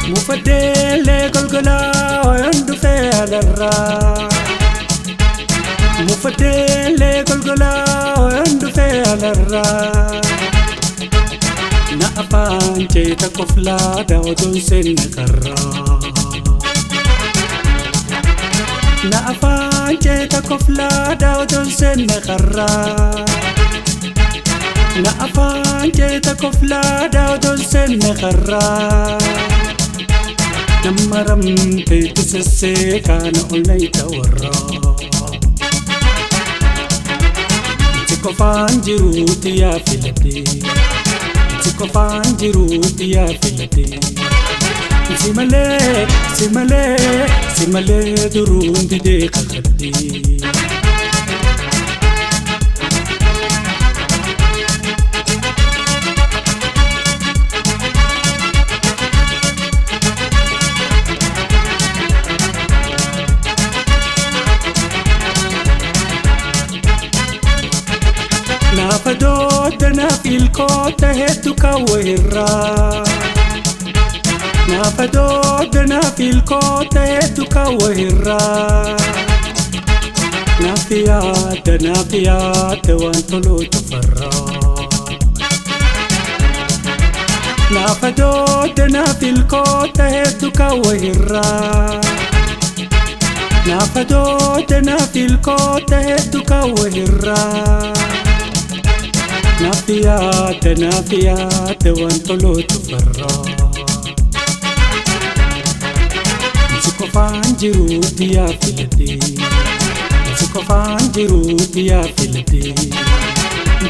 Mufaddeelee golgolaa oyoon dhufee alarraa. Mufaddeelee golgolaa oyoon dhufee alarraa. Na afaan ceeta koflaa daawwatuun seenna karraa. Na afaan ceeta koflaa daawwatuun seenna karraa. Na afaan ceeta koflaa daawwatuun seenna karraa. Nammaramteetu sessee kaana ol nayita warraa. Si qofaan jiruuti yaa filadhee. Si qofaan jiruuti yaa filadhee. Si malee, si malee, si malee duruun didee kakadhee. Naafa doodda naaf ilkoota hedduu kaawwa irraa. Naafa doodda naaf ilkoota hedduu kaawwa irraa. Naaf yaadda naaf yaadda waan tolootu farraa. Naafa doodda naaf ilkoota hedduu kaawwa irraa. Naafa doodda naaf ilkoota hedduu kaawwa irraa. Naaf yaadda naaf yaadda waan tolootu farraa. Si qofaan jiruuti yaa filadhee. Si qofaan jiruuti yaa filadhee.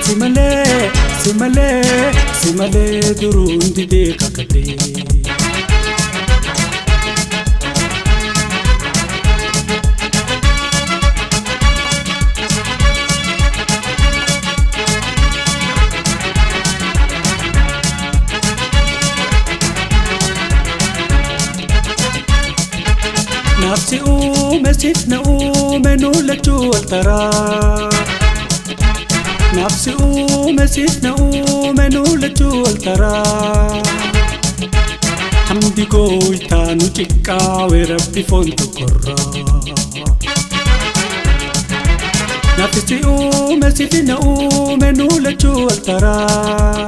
Si malee, si malee, si malee duruun didee kakadhee. Naafsi uume siif na uume nu lachuu wal taraa. Naafsi uume siif na uume nu lachuu wal taraa. Hamdi gooytaa nu xiqqaawe rabbi foon tokkorraa. Naafsi uume siif na uume nu lachuu wal taraa.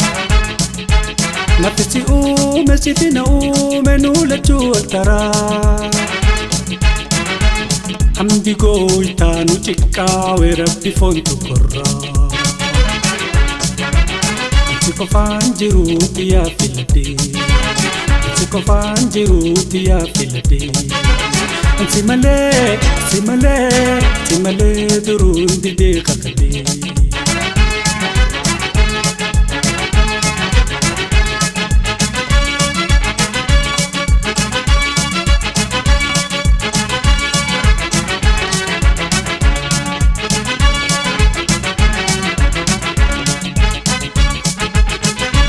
Naafsi uume siif na uume nu lachuu wal taraa. Hamdi gooytaa nu xiqqaawe rabbi foon tokkorraa. Si qofaan jiruuti yaa filadhee. Si qofaan jiruuti yaa filadhee. Si malee, si malee, si malee duruun didee kakadhee.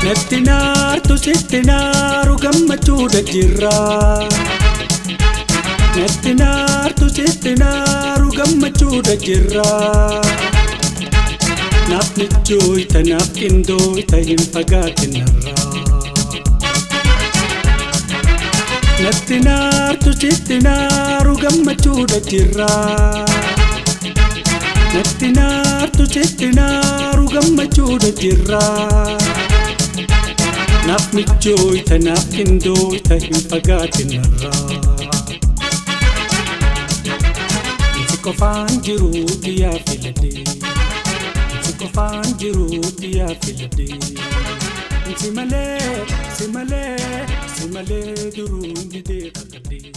Natti naartu sitti naaru gammachuudha jirra. Natti naartu sitti naaru gammachuudha jirra. Naaf michooyta naaf qindooyta hin fagaatin narraa. Natti naartu sitti naaru gammachuudha jirra. Natti naartu sitti naaru gammachuudha jirra. Naaf michooyta naaf qindooyta hin fagaatin narraa. Si qofaan jiruuti yaa filadhee. Si qofaan jiruuti yaa filadhee. Si malee, si malee, si malee duruun didee kakadhee.